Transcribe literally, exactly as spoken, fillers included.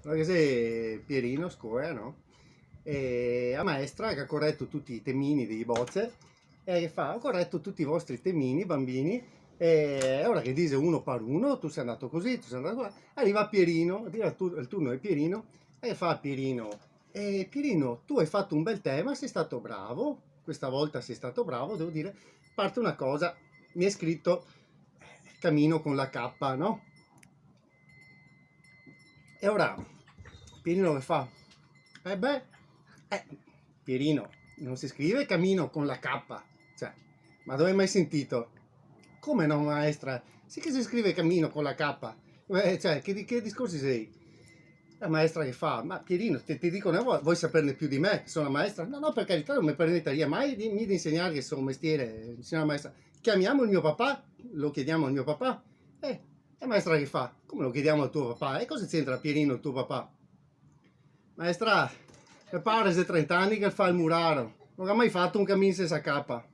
Alora ghe xe Pierino, scola, no? E a maestra che ga coreto tuti i temini dei boce, e che fa: "Go coreto tuti i vostri temini, banbini, e ora che dixe uno par uno, tu xe ndà cusì, tu xe ndà là." Riva Pierino, riva el tu-, el turno de Pierino, e fa a Pierino: "Eh, Pierino, tu te ga fato un bel tema, te ga fato bravo, questa volta te ga fato bravo, devo dire, a parte una cosa, mi xe scrito, eh, camino con la K, no?" E ora Pierino che fa: "Eh beh, eh, Pierino, no se scrive camino con la K, cioè, ma dove te ga mai sentito?" "Come no, maestra? Sì che se scrive camino con la K. Eh, cioè, che di-, che discorsi xe?" La maestra che fa: "Ma Pierino, te, te digo, no, vuoi, vuoi saperne più di me, che sono la maestra?" "No, no, per carità, non mi permetteria mai di, mi di insegnare, che so mestiere, signora maestra." "Chiamiamo il mio papà, lo chiediamo al mio papà." Eh, e maestra che fa: "Come lo chiediamo al tuo papà? E cosa c'entra, Pierino, il tuo papà?" "Maestra, me pare xe trenta ani che fa el muraro, no ga mai fato un camin sensa K."